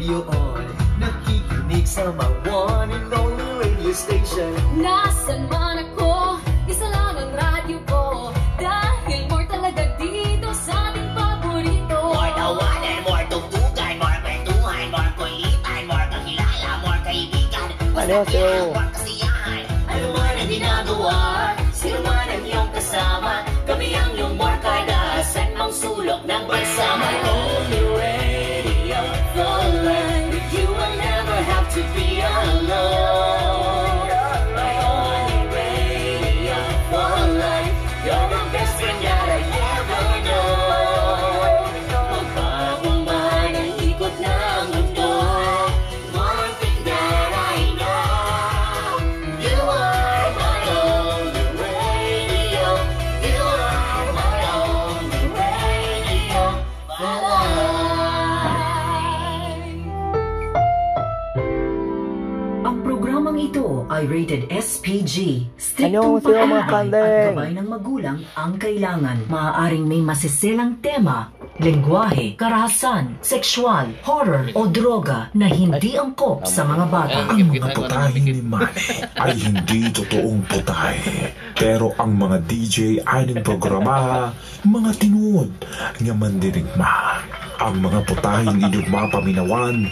Radio on. Nakikinig sa my one and only radio station. Nasaan man ako, isa lang ang radyo ko. Dahil more talaga dito sa ating paborito. More tawanan, more tugtugan, more kwentuhan, more kulitan, more kakilala, more kaibigan. Basta Annyeonghaseyo. more kasiyahan. Ano man ang ginagawa, sino man ang iyong kasama, kami ang iyong barkada, saan mang sulok ng bansa. My only radio for life. With you I'll never have to be alone. My only radio for life. You're the best friend that I ever know. Magbago man ang ikot ng mundo, one thing that I know, you are my only radio. You are my only radio for life. Ang programang ito ay rated SPG. Striktong Annyeonghaseyo, mga pag-aabay at kandeng. Gabay ng magulang ang kailangan. Maaaring may masiselang tema, lengguwahe, karahasan, sexual, horror o droga na hindi angkop sa mga bata. Ang mga putahe ni Manny ay hindi totoong putahe. Pero ang mga DJ aning programa, mga tinuod nga mandirigma. Ang mga putaheng inyong mapaminawan,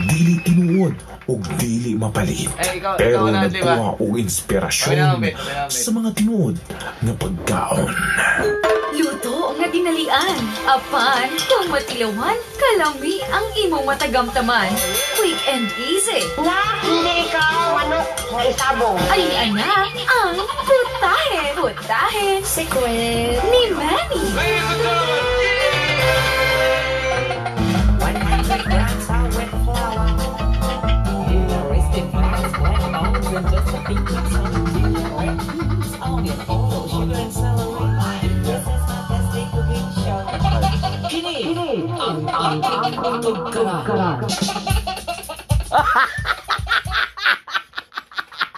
dili tinuod ug dili mapalit. Eh, ikaw- Pero ikaw na, di ba? nagkuha og inspirasyon Okay na, okay na, okay. sa mga tinuod nga pagkaon. Luto nga dinalian. Apan, kung matilawan, kalami ang imong matagamtaman. Quick and easy. Na, hindi ikaw manok nga isabong. Ay, ana, ang putahe. Putahe. Secret ni Manny. Ladies and gentlemen, 100 grams of wet flour. Here is the plants, black bones, and just a pinch of salt. Red beans, onion, oil, sugar, and celery. This is my tasty cooking show. Kini ang tugkaran.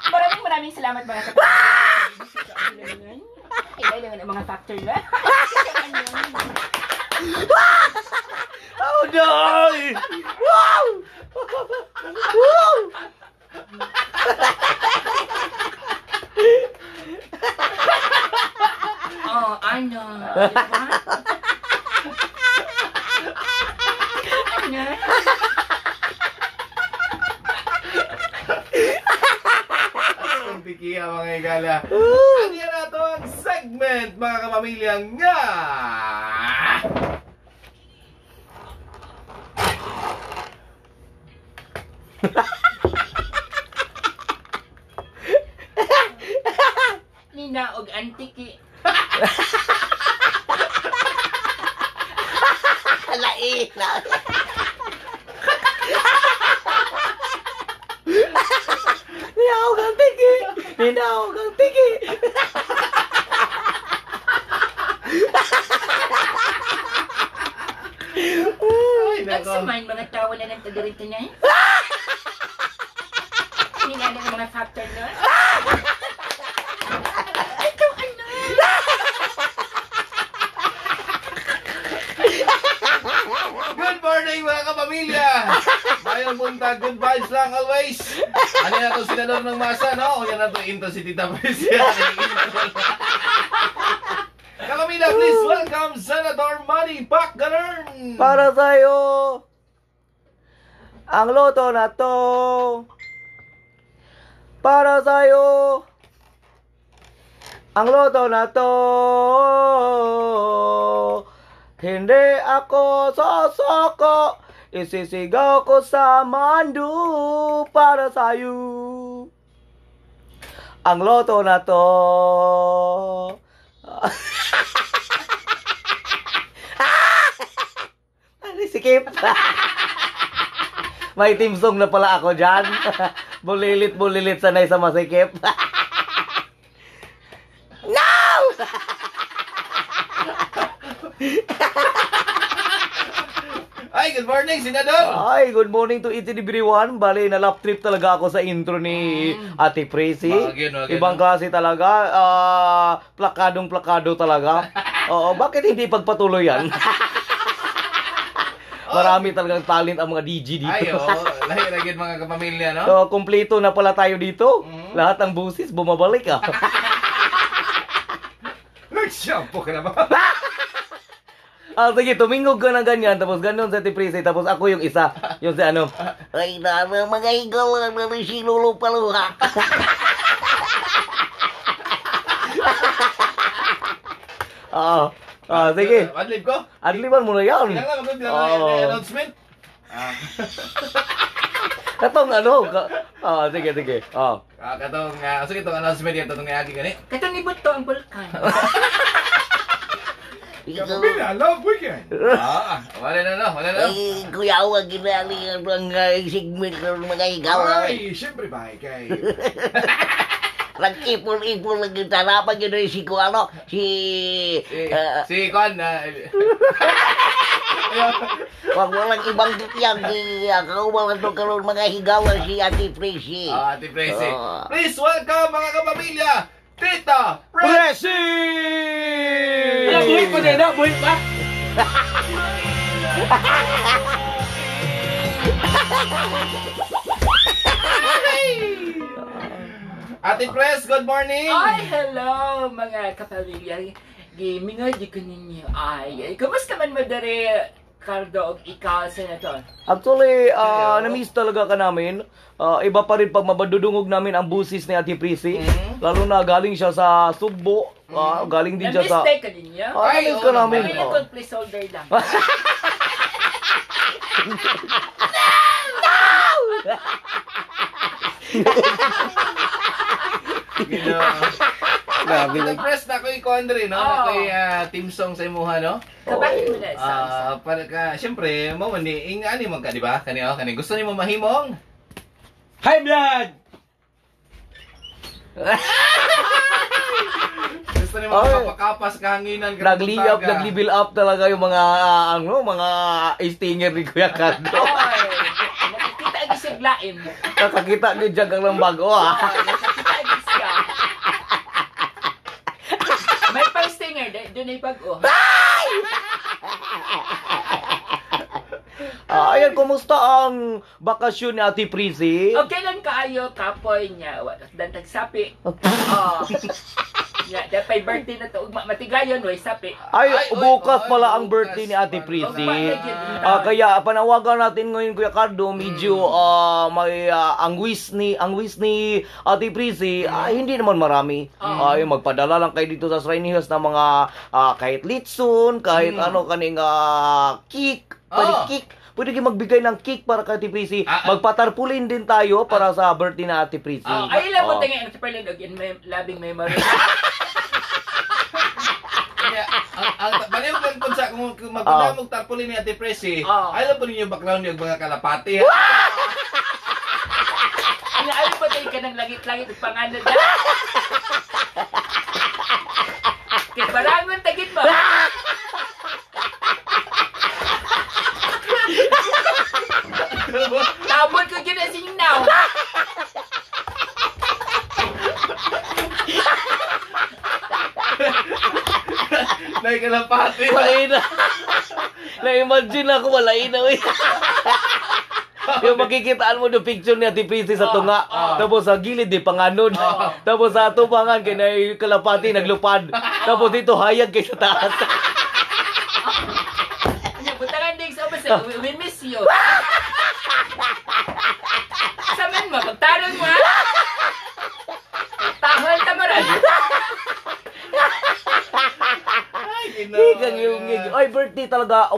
Maraming maraming salamat, mga kapatid. Ay, ang mga factor na. Oh no! Wow! Wow! Oh, ano? Diba? Ano? Ang tikiya, mga higala. Ano yan na ito ang segment, mga kapamilya, nga! Nina og antiki. Lai! Ninaog ang tiki! Ninaog ang tiki! Ay, Ang nako. samain mga tao na ng tagarito na. Nina ang mga factor na. Ito ano? Good morning, mga kapamilya! Mayong buntag, good vibes lang always! Ano na itong senador ng masa, no? O yan na itong intro si Tita Priscilla. Kapamilya, please welcome Senator Manny Pacquiao! Para sa'yo, ang loto na to. Para sa'yo, ang loto na to. Hindi ako sosoko, isisigaw ko sa mandu para sa'yo. Ang loto na to. Ano, sikip? May team song na pala ako dyan. Bulilit, bulilit, sanay sa masikip. No! Ay, good morning, Senador! Ay, good morning to each and everyone. Bale, na-lap trip talaga ako sa intro ni Ate Prissy. Bagay, bagay, Ibang no? klase talaga. Ah, plakadong plakado talaga. Oo, bakit hindi pagpatuloy yan? Marami talagang talent ang mga DJ dito. Ay, oo. Lahi ra gyud mga kapamilya, no? So, kumpleto na pala tayo dito. Lahat ng busis bumabalik ah. Nag-shampoo ka na ba? Ah, sige, tumingog ka ng ganyan, tapos ganun sa Ate Prissy, tapos ako yung isa, yung si ano. Ay, na, mga higaw na si Lolo Paluha. Ah, ah, sige. Adlib ko? Adliban mo na yan. Kailangan mag Oo. announcement. Katong ano, ah, sige, sige. Ah. Ah, katong sige tong announcement dito tong agi gani. Katong nibot to ang bulkan. Kapamilya, love weekend. Ah, wala na no, wala na. Ay, kuya, huwag ginali ang segment ng mga higaw. Ay, siyempre ba, kay... Nag-ipon-ipon lang yung tanapan yun si Kuano, si... Si, si Kwan na Wag walang ibang tutiyang, di kauban lang karon mga higaw si Ate Prissy. Ah, Ate Prissy. Oo. Please welcome mga kapamilya, Tita Pressy! Wala, buhay pa din na, buhay pa. Ate Pres, good morning! Ay, hello mga kapamilya. Gimingoy di ko ninyo. Ay, kumusta man mo dere, Cardo, og ikaw, Senator? Actually, na-miss talaga ka namin. Iba pa rin pag mabadudungog namin ang busis ni Ate Prissy. Lalo na galing siya sa Sugbo. Galing din siya sa... Na-mistake ka ninyo? Ah, na-miss ka namin. Ay, Oo. oh. Placeholder lang. Grabe. Tita Pres, na ako'y kuan diri, no? Oo. Na ako'y team song sa imuha, no? Kabakit mo na sa Para ka, siyempre, mo man ni ing ani man ka, di ba? Kani oh, kani gusto nimo mahimong High blood! Gusto nimo Ay. mapakapas kahanginan karong Nagli-up, buntaga. nag-level up talaga yung mga, ano, mga stinger ni Kuya Cardo. Nakakita ang isang lain. Nakakita ni Jack ang ng bago, ah. Nakakita ang siya. May pang stinger, doon ay bago. Ah, ayan, kumusta ang bakasyon ni Ate Prissy? Okay lang kaayo, kapoy niya. Wala dantag sapi. Oh. Nya, dapat birthday na to ugma matigayon way sapi. Ay, bukas pala ang birthday ni Ate Prissy. Ah, kaya panawagan natin ngayon Kuya Cardo, medyo may ang wish ni Ate Prissy, hindi naman marami. Ay, magpadala lang kayo dito sa Shrine Hills ng mga kahit litson, kahit ano kaning cake, pwede cake. Pwede kayo magbigay ng cake para kay Ate Prissy. Magpatarpulin din tayo para sa birthday na Ate Prissy. Ay, ilan mo Oh. tingin ang Superland og in labing memory. Kaya, ang baliw lang kun sa kung magpuna mong tarpaulin ni Ate Prissy, ay lang po ninyo background yung mga kalapati. ha? Ano ay po tayo ka ng langit-langit ug panganod na. Kay barangon tagit mo. Tabon ko gyud ang now. Nay kalapati. Walay na. Na-imagine ako, walay na. Uy. Yung makikitaan mo yung picture ni Ate Prissy sa tunga. Tapos sa gilid, di panganod. Tapos sa tubangan, kay na kalapati, naglupad. Tapos dito, hayag kay sa taas. Ano, butangan din sa obas, we miss you. Sa men mo, magtarong mo ha. Tahol tamaran. Higang yung Ay, birthday talaga.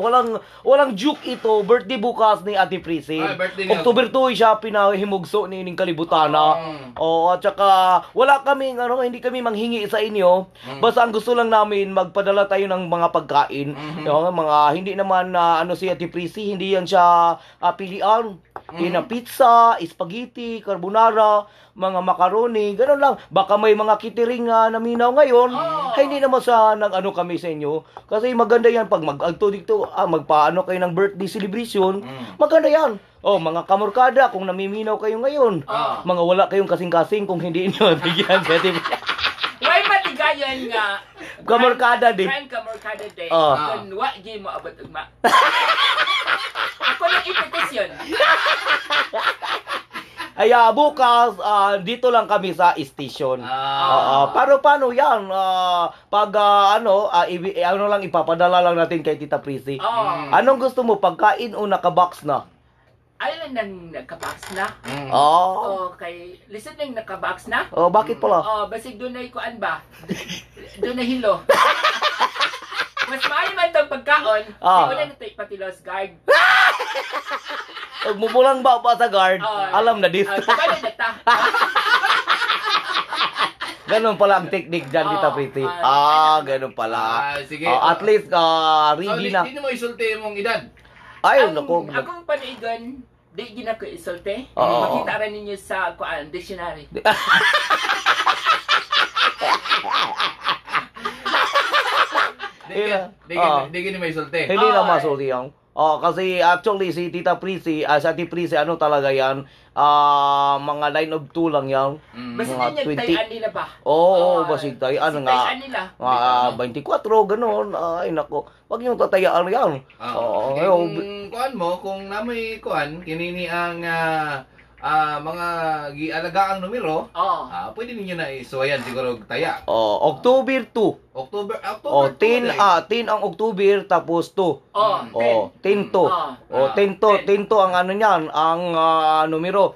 Walang joke ito. Birthday bukas ni Ate Prissy. Ay, birthday niya. October 2 siya pinahimugso ni ining kalibutana. Oo, at saka wala kaming ano, hindi kami manghingi sa inyo. Basta ang gusto lang namin magpadala tayo ng mga pagkain. Yung mga hindi naman na ano si Ate Prissy, hindi yan siya pilian. Hindi na pizza, spaghetti, carbonara, mga macaroni, ganun lang. Baka may mga kitiring naminaw ngayon. Ay, hindi naman sa nag ano kami sa inyo. Kasi maganda yan pag mag-agto dito, magpaano kayo ng birthday celebration. Maganda yan. Oh, mga kamorkada, kung namiminaw kayo ngayon. Mga wala kayong kasing-kasing kung hindi niyo bigyan sa Ate Why matigayon Padayon nga Kamorkada Day. Grand Kamorkada Day. Oh. Kun wa gi mo abot ugma. Ako lang ipetisyon. Ay, bukas, dito lang kami sa station. Pero paano yan? Pag ano, ano lang, ipapadala lang natin kay Tita Prissy. Oh. Anong gusto mo? Pagkain o nakabox na? Ay lang nang nakabox na. Oh. Oh, kay listen nang nakabox na. Oh, bakit pala? Oh, basig dunay kuan ba? Dunay hilo. Mas maayo man tong pagkaon, Ah. kay wala na tayo patilos guard. Pag mubulang ba pa sa guard, alam na dito. Kabalo na ta. Ganun pala ang technique dyan, Tita Prissy. Ganun pala. Sige. At least, ready so, na. Di mo isulti imong edad. Ay, naku. Akong panigon, di gina ko isulti. Oo. Makita ra ninyo sa kuan dictionary. Di gini may isulti. Hindi na masulti yan. Oh, kasi actually si Tita Prissy, si Ate Prissy, ano talaga yan? Mga 9 of 2 lang yan. Basta Mga niya tayaan nila ba? Oo, oh, basig tayaan nga. Tayaan nila. Mga 24, ganun. Ay, nako. Wag niyong tatayaan yan. Oo, Okay, oh, kung kuan mo, kung namoy kuan, kinini ang mga gialagaang numero, pwede ninyo na isuwayan siguro og taya. Oh, October 2. October Oh, 2 10 10 ang October tapos 2. Oh, Oh, 10 to. Oh, 10 to, 10 to ang ano niyan, ang numero.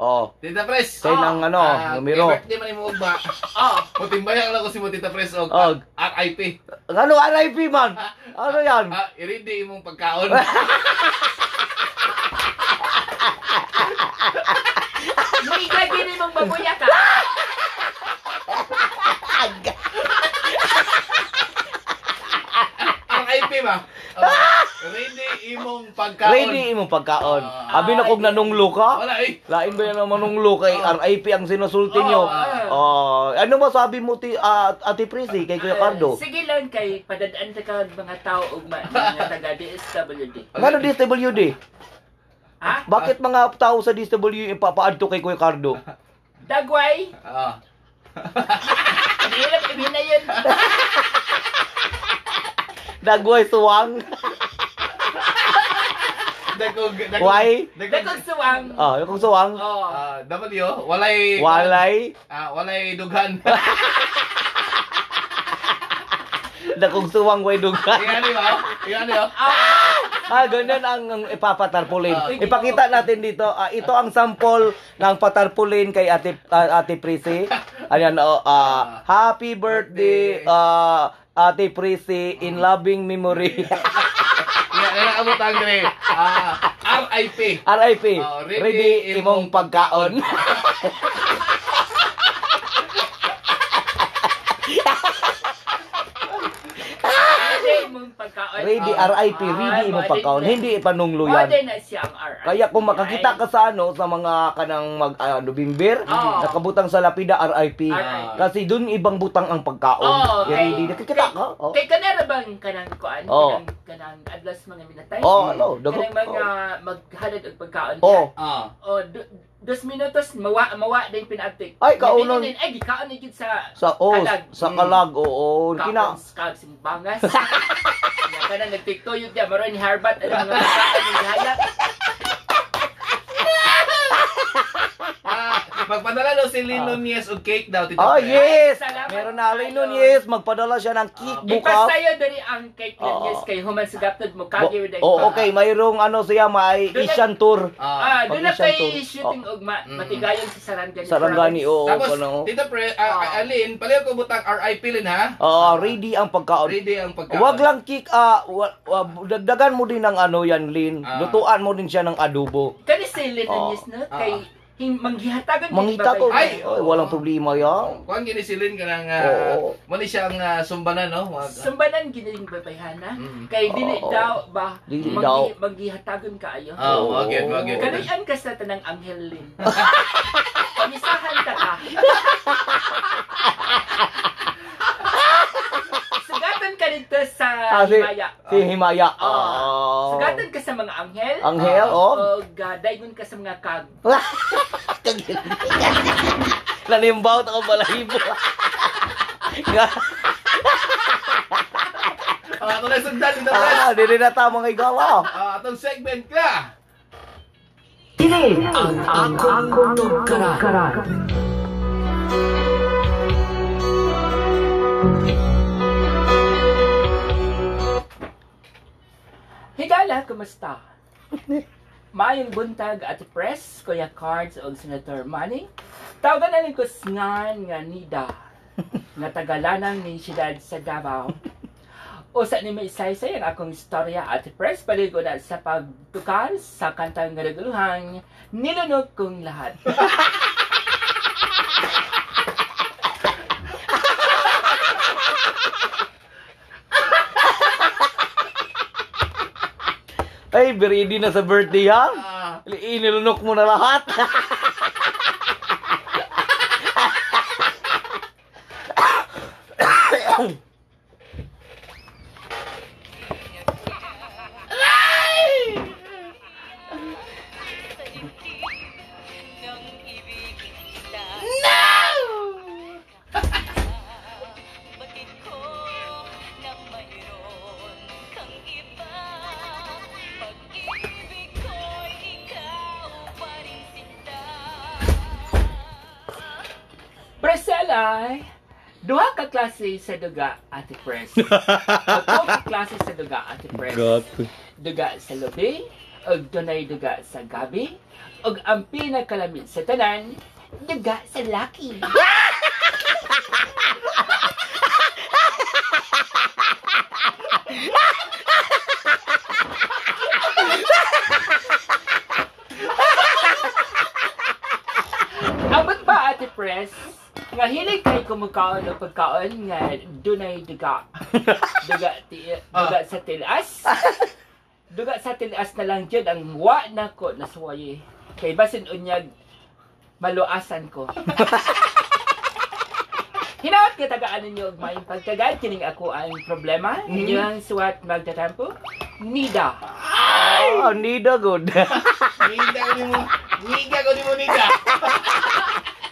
Oh. Tita Pres. 10 ang ano, numero. Kay birthday man imo ugma. Putimbayang lang ko si mo Tita Pres og Og. RIP. Ano RIP man? Ano yan? I-ready imong pagkaon. Luiga gini mong babuya ka. RIP ba? Ready imong pagkaon. Ready imong pagkaon. Abi na kog nanunglo ka? Wala eh. Lain ba yan ang manunglo kay RIP ang sinusulti nyo? Oh, ano masabi mo ti Ate Prissy kay Kuya Cardo? Sige lang kay padadaan ta kag mga tao ug mga taga DSWD. Ngano DSWD? Ha? Bakit mga tao sa DSWD ipapaadto kay Kuya Cardo? Dagway. Ang hirap ibina yun. Dagway suwang. Dagog, dagog. Why? Dagog suwang. Ah, yung suwang. Oh. W, walay Walay. Walay dughan. Dagog suwang way dughan. Iyan ba? Iyan ba? Ganyan ang ipapatarpulin. Ipakita natin dito. Ito ang sample ng patarpulin kay Ate Ate Prissy. Ayan, oh, happy birthday, Ate Prissy, in loving memory. Iyan na abot ang dire. RIP. RIP. Ready, Ready imong pagkaon. Ready imong pagkaon. Ready RIP, ready imong pagkaon. Hindi ipanunglo yan. Pwede na siya ang RIP. Kaya kung makakita ka sa ano sa mga kanang mag November, nakabutang sa lapida RIP. RIP. Kasi dun ibang butang ang pagkaon. Oo, Yan, hindi nakikita ka. Oh. Kay kanara bang kanang kuan, Oo. kanang adlas mga minatay? Oo, ano, dago- Kanang mga maghalad og pagkaon. Oo. Oh, 2 minutos mawa mawa din pinaabtik. Ay, kaunon. Ay gikaon ni gid sa Sa oh, kalag. sa kalag, oo. Kina Kaon kag simbangas. Ya kanang nagtiktuyog diya maroon ni Harbat ano mga pagkaon ni gihaya. Magpadala daw si Lynn Nunez og cake daw Tita Oh, Pres. yes. Salamat Meron na Lynn Nunez, magpadala siya ng cake bukas. Ipasayo diri ang cake Nunez kay human sa gaptod mo kagi with Oh, okay, mayroong ano siya, may Doon na- Asian tour. Doon na Pag-Asian kay tour. shooting og matigayon sa Sarangani. Sarangani, oo, Tapos, kano. Tita Pre, Lynn, palayo ko butang RIP Lynn ha? Ah, ready ang pagkaon. Ready ang pagkaon. Wag lang cake, dagdagan mo din ng ano yan, Lynn. Lutuan mo din siya ng adobo. Kani si Lynn Oo. Nunez no kay manghihatagon gid Mangita ko. babay. Ay, walang problema yan. Kuan gini si Lynn kanang Oo. mali siya ang sumbanan no. Sumbanan gid yung babayhana kay dili Oo. daw ba Dili daw. manggihatagon kaayo. Oh, wag yun, wag yun. Kanayan ka sa tanang anghel Lynn. Pamisahan ta ka. Sugatan ka dito sa Ah, Himaya. Si Himaya. Oo. Oh. Sugatan ka sa mga anghel. Anghel, oh. Og daygon ka sa mga kag. Nanimbaw ako balahibo. Ato na sundan Tita Pres. Dili na ta mga higala. Atong segment ka. Kini ang akong tugkaran. Higala, kumusta? Maayong buntag at Press, Kuya Cards o Senator Manny. Tawagan na ko sngan nga nida nga tagalanang ni siyudad sa Davao. Usa ni maisaysay ang akong istorya at Press paligo na sa pagtukar sa kantang naguluhang nilunok kong lahat. Ay, ready na sa birthday ha? Inilunok mo na lahat. Priscilla, duha ka klase sa duga, Ate Pres. Duha ka klase sa duga, Ate Pres. Duga sa lubi, ug dunay duga sa gabi, ug ang pinakalamit sa tanan, duga sa laki. Abot ba, Ate Pres? Nga hilig kay kumukaon o pagkaon nga dunay duga. Duga sa tilas. Duga sa tilas na lang jud ang wa na ko nasuwayi. Kay basin unyag maluasan ko. Hinaot ka tagaan ninyo og maayong pagtagad kining ako ang problema. Ninyo ang suwat magtatampo. Nida. Ah, nida good. Nida ko nimo. Nida ko nimo nida.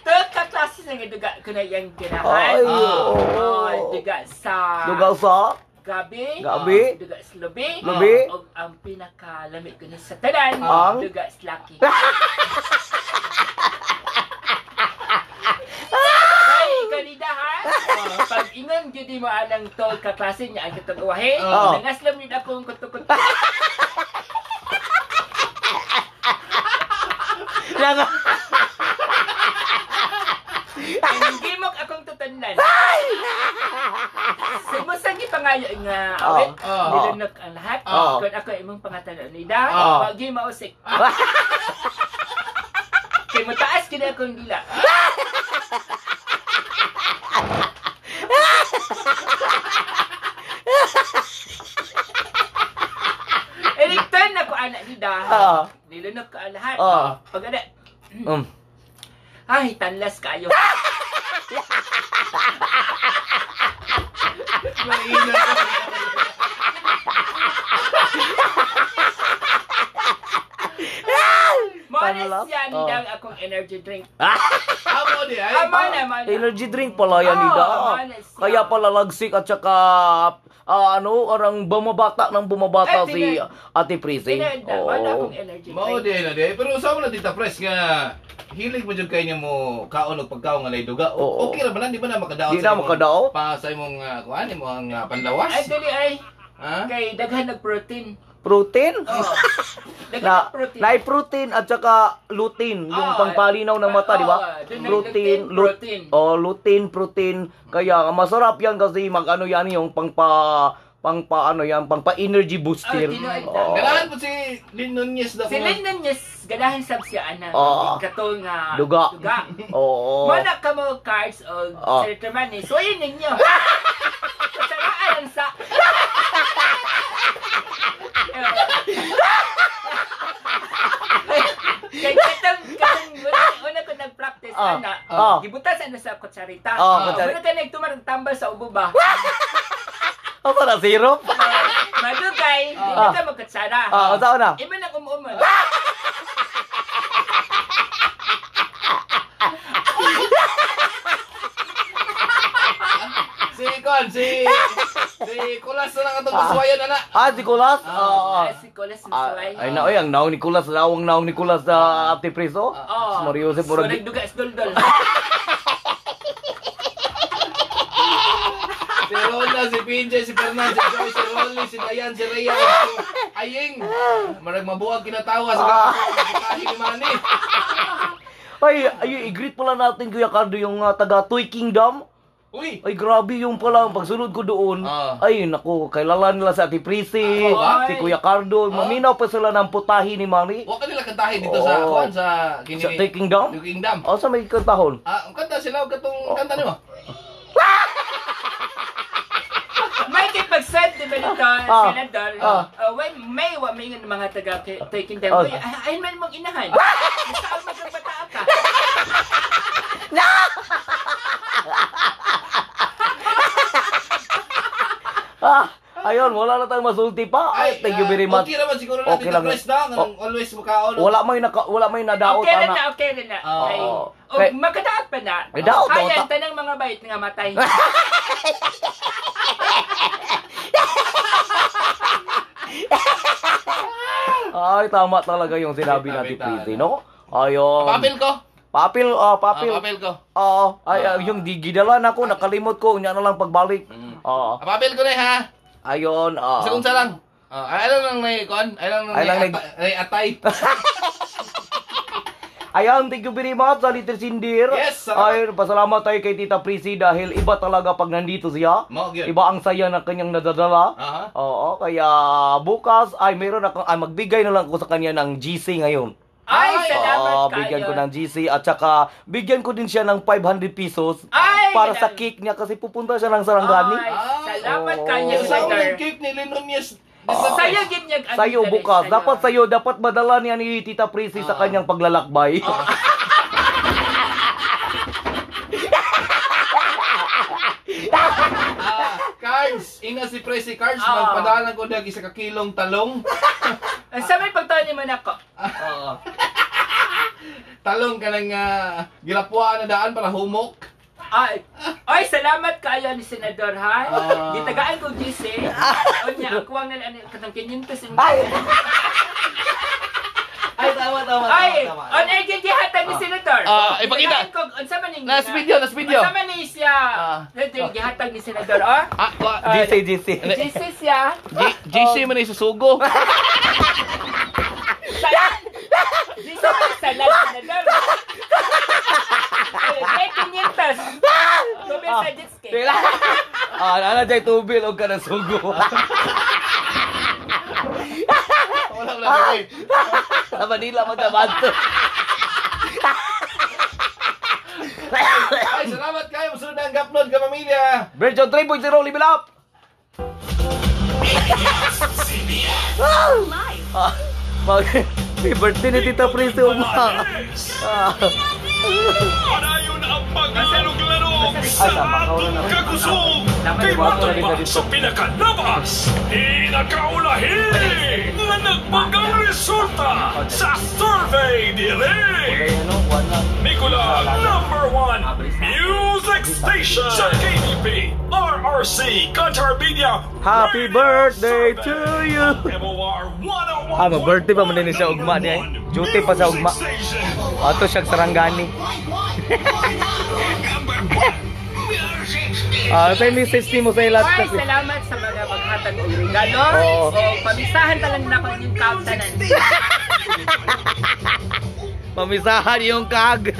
Tuod ka klase sa nga duga ko na iyang ganahan. Ay, oo. Oh, duga sa Duga sa gabi, Gabi. duga sa lubi, Lubi. ug ang pinakalamig ko na sa tanan, Ang? duga sa laki. Ay, kanida ha? Pag ingon gyud mo anang tol ka klase niya ang katong uwahe, Oo. nangaslam yun akong kutukot. Nang Gimok akong tutanlan. Sa mo pangayo nga awit, nilunok ang lahat. Kung ako imong pangatanon nida, wag gyud mausik. Kay mataas kini akong dila. Eliktan na ko anak nida. Nilunok ka ang lahat. Pag ana, ay, tanlas kayo. Mo na siya nidang akong energy drink. Amo di ay. Amo na, amo na. Energy drink pala yan nida. Kaya pala lagsik at saka ano, orang bumabata ng bumabata si Ate Prissy. Oo. Akong energy drink. Mao di na di. Pero usaw na Tita Pres nga hilig mo jud kay niya mo kaon og pagkaon nga duga. Okay ra ba lang di ba na makadaot? Di na makadaot pa sa imong kuan imong panlawas? Ay dili ay. Kay daghan nag protein. Protein? Na, protein at saka lutein, yung pangpalinaw ng mata, di ba? Protein, protein. Oh, lutein, protein. Kaya masarap yan kasi mag-ano yan yung pangpa ano yan, pangpa-energy booster. Ganahan po si Lynn Nunez daw. Si Lynn Nunez, ganahan sab siya ana. Kato nga duga. Oo. Mana ka mo cards o Senator Manny. So yun ninyo. Saraan sa Kay katong una ko nag-practice ana. Gibutas ana sa kutsarita. Una ka nagtumar ang tambal sa ubo ba? Asa na syrup? Madugay, di ka magkutsara. Asa na? Ima nang umuumon. Kon, si Kulas na lang atong kaswayan ana. Ah, si Kulas? Oo. Ah, si Kulas Masuay. Ay na, oy, ang naong ni Kulas, ang naong ni Kulas sa Ate Preso. Oo. Si Mario Joseph murag So, nagduga sa duldol. Si Rona, si PJ, si Fernan, si Joy, si Rolly, si Dayan, si Rhea, si Aying. Marag mabuag kinatawa sa kahi ni Manny. Ay, ay, i-greet pala natin Kuya Cardo yung taga Toy Kingdom. Uy! Ay, grabe yung pala, pagsunod ko doon. Ay, naku, kailala nila si Ate Prissy, si Kuya Cardo. Maminaw pa sila ng putahi ni Manny. Wa kanila kantahin dito sa Oo. kuan sa kini Sa Toy Kingdom? Toy Kingdom. O, sa may kantahon. Ah, kanta sila og katong kanta nimo. May kipag-send, di ba nito, Ah. Senador? Ah. When may wa may nga mga taga taking them. Ah. Uy, ay man mong inahan. Saan magkabataa ka? Ah, ayun, wala na tayong masulti pa. Ay, thank you very much. Okay naman siguro natin Okay lang. press na nganong always mukaon. Wala may naka, wala may nadaot Okay ana. na, okay na. Oo. Ay, Kay- og makadaot pa na. Ay, daot, daot. Ayan, tanang mga bait nga matay. Ay, tama talaga yung sinabi natin, Prissy, no? Ayun. Papel ko. Papel, papel. Ah, papel ko. Oo. Ay, yung gidala na ako, nakalimot ko, unya na lang pagbalik. Oo. Ah, papel ko na ha. Ayun, oo. Sa unsa lang. Ah, ay lang lang kuan, ay lang Ay lang lang nay atay. Ayan, thank you very much sa Little Sindir. Yes, salamat. Ayun, pasalamat tayo kay Tita Prissy dahil iba talaga pag nandito siya. Mao gyud. Iba ang saya ng kanyang nadadala. Aha. Oo, kaya bukas ay meron ako, ay magbigay na lang ako sa kanya ng GC ngayon. Ay, salamat Oo, bigyan ko kayo. ng GC at saka bigyan ko din siya ng 500 pesos Ay, para sa cake niya kasi pupunta siya ng Sarangani. Ay, salamat Oo. kayo, Sa Senator. unang cake ni Lynn Nunez. Sayo gid niya. ano, Sa'yo dali, bukas. sayo. Dapat sa'yo, dapat madala niya ni Tita Prissy sa kanyang paglalakbay. Ah, Cards, ina si Presi Cards, magpadala ko dag isa ka kilong talong. Ang sa may pagtaon ni man ako. Oo. Talong kanang gilapuan na daan para humok. Ay, ay, salamat kayo ni Senador, ha? Ah. Gitagaan ko GC. Unya, ako ang nalan katong 500. Ay! Ay, tama, tama, Ay, tama, tama. on air gyud gihatag ni Senator. Ah, ipakita. Gitagaan ko unsa man ning Nas video, nas video. Unsa man ni siya? Senator gihatag ni Senador, ah? Ah, GC, GC. GC siya. GC man ni susugo. Salan. GC man salan, Senador. Ay, 500. Tubig sa jet ski. Ah, ana jay tubil og ka ng sugo. Wala wala. Ay! Sa Manila magkabanto. Ay, salamat kayo. Musunod na ang Gapnod, kapamilya. Version 3.0, level up! Ah, may birthday ni Tita Prissy uma. Ah. Padayon ang paglalaro-laro sa Ay, tama ka, wala atong na. kagusog kay Wala na rin matugpa dito. sa pinakalamas, pinakaulahi nga nagbagang resulta sa survey dire. Nicola number 1 Music Station sa KBP RRC Qatar Media Happy birthday to you. MOR 101. Ah, mag-birthday pa man din siya ugma niya. eh. Duty pa sa ugma. Ato siya sarangani. Ah, say message nimo sa ilat Ay, kasi. salamat sa mga maghatag og regalo. Oo. So, pamisahan talang na ko inyong tanan. Pamisahan yung kag.